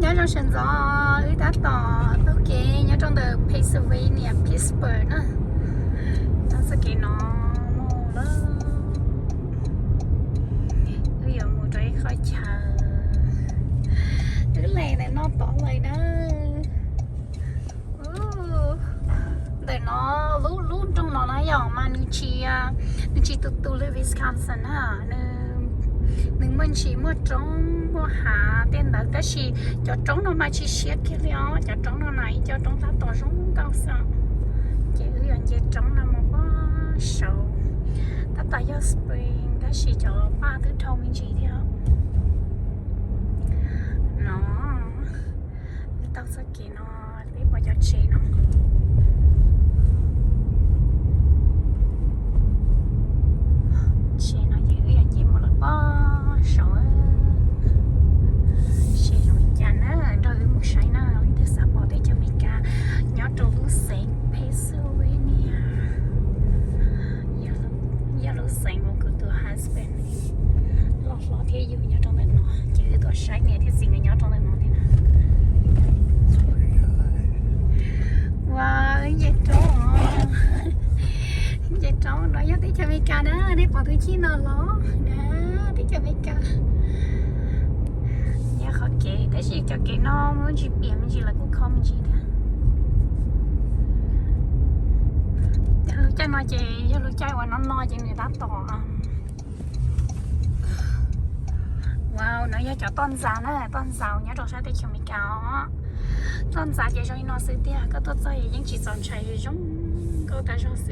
Nyob zoo sawv ntxov, wb tab tom taug kev nyob rau ntawm Pennsylvania, Pittsburgh na. Txoj kev no mus lawm, wb yuav mus rau ib qhov chaw, wb lees ntawm no tod lawm na. Ntawm no, lub lub nroog no na yom, mas nws tsis, nws tsis tus tus li Wisconsin na. Nws muaj ntsis muaj roob muaj hav tej ntawd, tab sis cov roob no mas tsis siab kiag li os. Cov roob no mas ib co roob tab tom zoo nkauj xwb. Ces wb yuav nce roob no mus pem saud. Tab tom yog spring tab sis cov paj twb dhau me ntsis thiab no. Wb taug txoj kev no, peb pom cov tsev no. Tsev no ces wb yuav nce mus lawm pem saud, seb zoo li cas na, nrog wb mus saib na. Wb twb xav pom teb chaws Amelikas nyob rau lub xeev Pennsylvania, yog lub xeev uas kuv tus husband los hlob thiab yug nyob rau ntawm no, ces wb tuaj saib niam thiab txiv nkawd nyob rau ntawm no thiab na. Ua, wb nce roob, nce roob no yog teb chaws Amelikas na, nej pom tus chij no los na, teb chaws Amelikas. Nyob qhov kev, tab sis cov kev no muaj ntsis piam me ntsis, lawv kuj kho me ntsis thiab. Lub caij no ces yog lub caij uas no no ces nws tab tom Wow, no yog cov toj ntxas na, toj ntxas uas nyob rau sab teb chaws Amelikas os. Toj ntxas ces zoo li no xwb tiag, koj tuaj txog yeej tsis txaus ntshai, zoo nkauj tas zog xwb.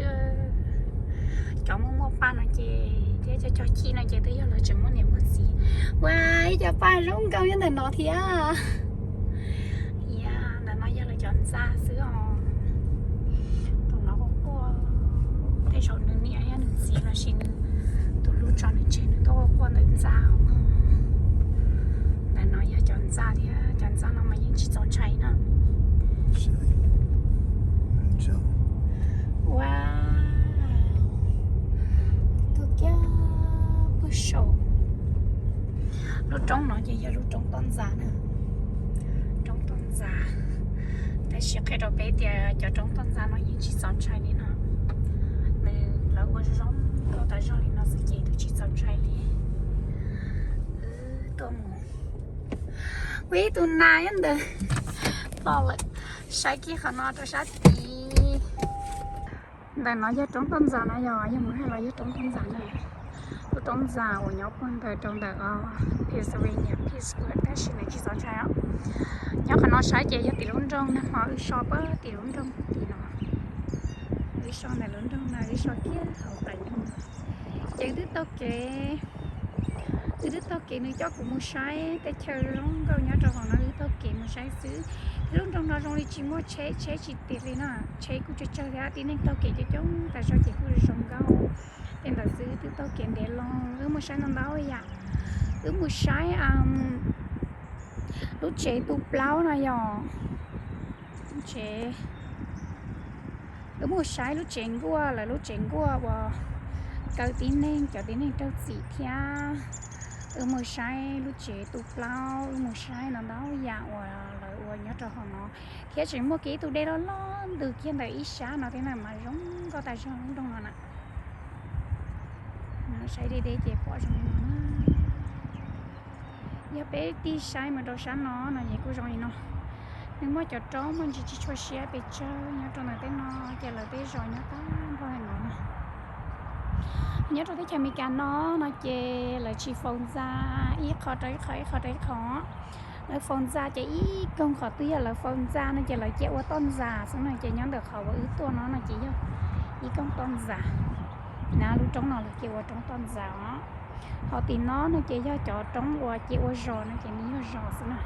Cov muaj muaj paj no ces thiab cov cog chij no ces twb yog lawv tseem muaj niam muaj txiv. Ua, ib co paj zoo nkauj nyob ntawm no thiab. Ntawm no yog lawv cov ntxa xwb os. Tus no quaj quaj, tej zaum nws niam thiab nws txiv los sis nws tus hlub tso nws tseg nws tuaj quaj quaj ntawm ntxa. Ntawm no yog cov ntxa thiab, cov ntxa no mas yeej tsis txaus ntshai na. Ua, tuaj kiag pem saud. Lub roob no ces yog lub roob toj ntxas na, roob toj ntxas. Tab sis qhia rau peb tias cov roob toj ntxas no yeej tsis txaus ntshai li no. Nws lawv ua zoo nkauj tas zog li no xwb ces twb tsis txaus ntshai li. Wb tuaj mus, ua ib tug nas nyob ntawd los lawm. Saib kiag qhov no rau sab tid. Ntawm no yog roob toj ntxas no, yog yog mus hais los yog roob toj ntxas na. Lub roob ntxas uas nyob puag ntawd rau ntawm Pennsylvania Pittsburgh, tab sis nws tsis txaus ntshai os. Nyob qhov no saib ces yog tim lub nroog na, ho wb so puag tim lub nroog tim no. Wb so ntawm lub nroog no, wb so kiag hauv pais no. Ces wb twb taug kev, wb twb taug kev nws coj kuv mus saib teb chaws zoo nkauj nyob rau hauv no, wb taug kev mus saib xwb. Thiab lub nroog no zoo li tsis muaj tsheb, tsheb tsis tiag li na, tsheb kuj tsawg tsawg thiab, tib neeg taug kev coob coob tas zog ces kuj zoo nkauj. Tej ntawd xwb, wb twb taug kev ntev loo, wb mus saib ntau ntau yam. Wb mus saib lub tsev tu plaub no yog tsev, wb mus saib lub tsev nkuaj, lawv lub tsev nkuaj uas kaw tib neeg, cov tib neeg raug txim thiab. Wb mus saib lub tsev tu plaub, wb mus saib ntau ntau yam uas lawv ua nyob rau hauv no. Thiab tseem muaj kiag ib tug dej loj loj ntws kiag ntawm ib sab no thiab na, mas zoo nkauj tas zog lub nroog no na. Saib deb deb ces pom zoo li no na. Yog peb tig saib mus rau sab no no ces kuj zoo li no. Nws muaj cov roob muaj ntsis tsis tshua siab pes tsawg nyob rau ntawm tej no, ces lawv tej zos nyob tag nrho li no na. Nyob rau teb chaws Amelikas no no ces lawv tsis faus ntxa ib qho rau ib qho, ib qho rau ib qho. Lawv faus ntxa ces ib koog qhov twg yog lawv faus ntxa no ces lawv cia ua toj ntxas xwb no, ces nyob ntawm qhov uas wb tuaj no no ces yog ib koog toj ntxas. Na lub roob no lawv cia ua roob toj ntxas os. Ho tim no no ces yog cov roob uas cia ua zos no ces nws yog zos xwb na.